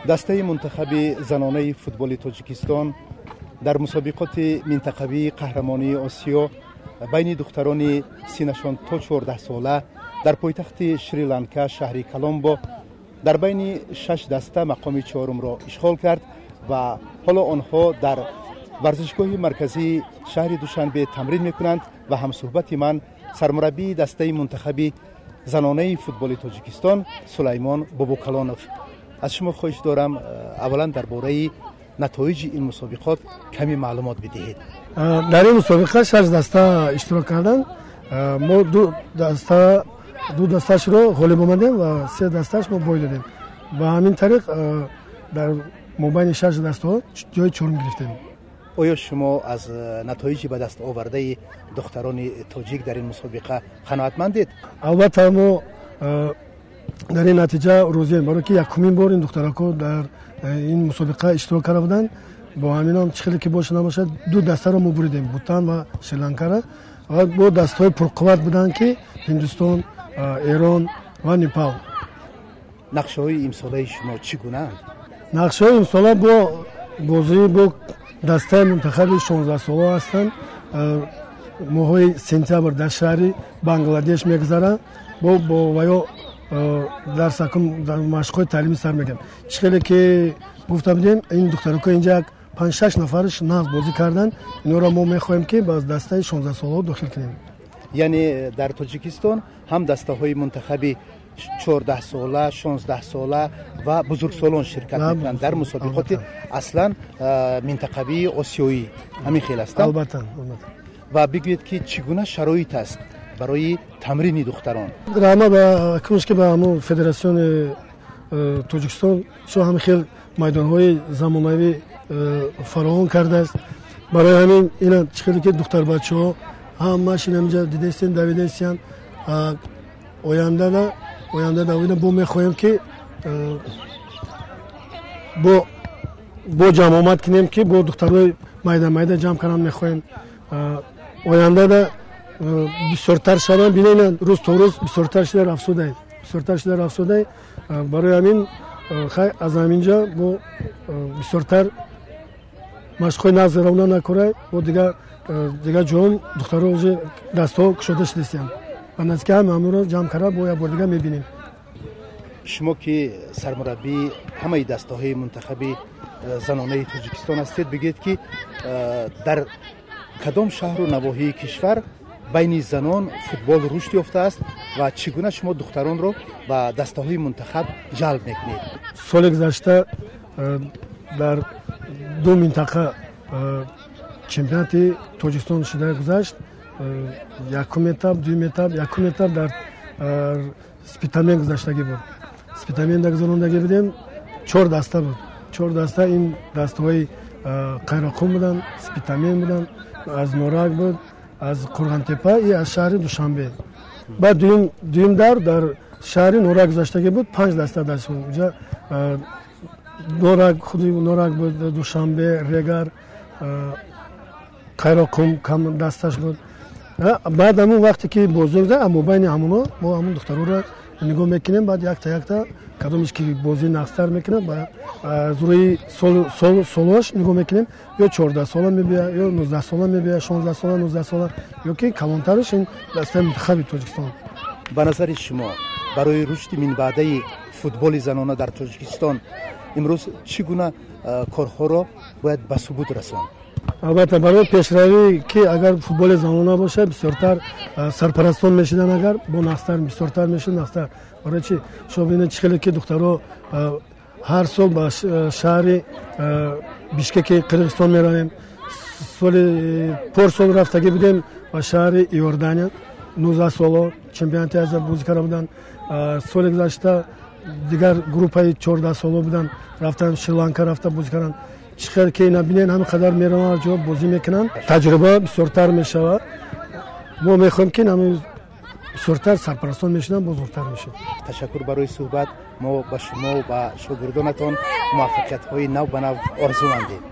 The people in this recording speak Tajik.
Дастаи мунтахаби занонаи футболи Тоҷикистон дар мусобиқоти минтақавии қаҳрамонии Осиё байни духтарони синнашон то 14 сола дар пойтахти Шри-Ланка, шаҳри Коломбо, дар байни шаш даста мақоми чорумро ишғол кард ва ҳоло онҳо дар варзишгоҳи марказии шаҳри Душанбе тамрин мекунанд. Ва ҳамсӯҳбати ман сармураббии дастаи мунтахаби занонаи футболи Тоҷикистон Сулаймон Бобокалонов. Аз шумо хоҳиш дорам, аввалан дар бораи натоиҷи ин мусобиқот каме маълумот бидиҳед. Дар ин мусобиқа шаш даста иштирок карданд. Мо ду дасташро ғолиб омадем ва се дасташ мо бой додем. Ба ҳамин тариқ дар мобайни шаш дастаҳо ҷои чорум гирифтем. Оё шумо аз натоиҷи ба даст овардаи духтарони тоҷик дар ин мусобиқа қаноатмандед? Албатта, мо дар ин натиҷа розием, барое ки якумин бор ин духтаракҳо дар ин мусобиқа иштирок карда буданд. Бо ҳаминам чӣ хеле ки боша набошад, ду дастаро мо буридем, Бутан ва Шри-Ланкара, ва бо дастаҳои пурқувват буданд, ки Ҳиндустон, Эрон ва Непал. Нақшаҳои имсолаи шумо чӣ гунаанд? Нақшаҳои имсола бо бозии бо дастаи мунтахаби 16-сола ҳастанд. Моҳҳои сентябр дар шаҳри Бангладеш мегузарад. Бо ваё дарсакун дар машқҳои таълимӣ сар мекунем. Чӣ хеле ки гуфта будем, ин духтарако инҷа як панҷ шаш нафараш нағз бозӣ карданд. Инҳоро мо мехоҳем, ки ба дастаи 16-солаҳо дохил кунем. Яъне дар Тоҷикистон ҳам дастаҳои мунтахаби 14-сола, 16-сола ва бузургсолон ширкат мекунанд дар мусобиқоти аслан минтақавии осиёӣ, ҳамин хел аст? Албатта. Ва бигӯед, ки чӣ гуна шароит аст барои тамрини духтарон? Раҳмат ба кунш, ки ба ҳамун федератсиони Тоҷикистон шо ҳам хел майдонҳои замонавӣ фароҳам кардааст. Барои ҳамин ина чӣ хеле ки духтарбачаҳо ҳамаш инамҷа дидестен, давидестиян. Оянда давида бо мехоҳем, ки бо ҷамъомад кунем, ки бо духтарои майда майда ҷамъ кардан мехоҳем. Ояндада бисёртар шаванд. Бинед, рӯз то рӯз бисёртар шуда рафсудай, бисёртар шуда рафсудай. Барои ҳамин хай аз ҳаминҷа бо бисёртар машқҳои нағз равона накорай, бо дигар ҷоҳом духтаро уже дастҳо кушода шудастиянд. Ба наздики ҳама ҳамонро ҷамъ карда, бо як бор дигар мебинем. Шумо ки сармураббии ҳамаи дастаҳои мунтахаби занонаи Тоҷикистон ҳастед, бигӯед, ки дар кадом шаҳру навоҳии кишвар байни занон футбол рушд ёфтааст ва чӣ гуна шумо духтаронро ба дастаҳои мунтахаб ҷалб мекунед? Соли гузашта дар ду минтақа чемпионати Тоҷикистон шуда гузашт: якум этап, дуюм этап. Якум этап дар Спитамен гузаштагӣ буд. Спитаменда гузарондагӣ будем, чор даста буд. Чор даста ин дастаҳои Қайроқум буданд, Спитамен буданд, аз Норак буд, аз Қурғантепа и аз шаҳри Душанбе. Баъд дуюм дар шаҳри Норак гузаштагӣ буд, панҷ даста даст. Уҷа Норак, худи Норак буд, Душанбе, Регар, Қайроқум кам дасташ буд. Баъд ҳамун вақте ки бозӣ гузашт, мобайни ҳамуно мо ҳамун духтароро нигоҳ мекунем. Баъд якта якта кадомеш ки бозӣ нағзтар мекунад, аз рӯи солош нигоҳ мекунем: ё 14 сола мебиёяд, ё 19 сола мебиёяд, 16 сола, 19 сола, ё ки калонтараш ин дастаи мунтахаби Тоҷикистон. Ба назари шумо, барои рушди минбаъдаи футболи занона дар Тоҷикистон имрӯз чӣ гуна корҳоро бояд ба субут расонд? Албатта, барои пешравӣ, ки агар футболи занона бошад, бисёртар сарпарастон мешидан, агар бо нағзтар, бисёртар мешуд, нағзтар. Барои чи? Шумо бинед, чӣ хеле ки духтаро ҳар сол ба шаҳри Бишкеки Қирғизистон меравем. Соли порсол рафтагӣ будем ба шаҳри Иордания, 19 соло чемпионати Азия бозӣ карда буданд. Соли гузашта дигар группаи 14 соло буданд, рафтан Шри-Ланка, рафта бозӣ карданд. Чӣ хел ки ина бинед, ҳамин қадар мераванд, ҳар ҷо бозӣ мекунанд, таҷриба бисёртар мешавад. Мо мехоҳем, ки ҳамин бисёртар сарпарастон мешуданд, боз зуртар мешуд. Ташаккур барои суҳбат. Мо ба шумо ва шогирдонатон муваффақиятҳои нав ба нав орзумандем.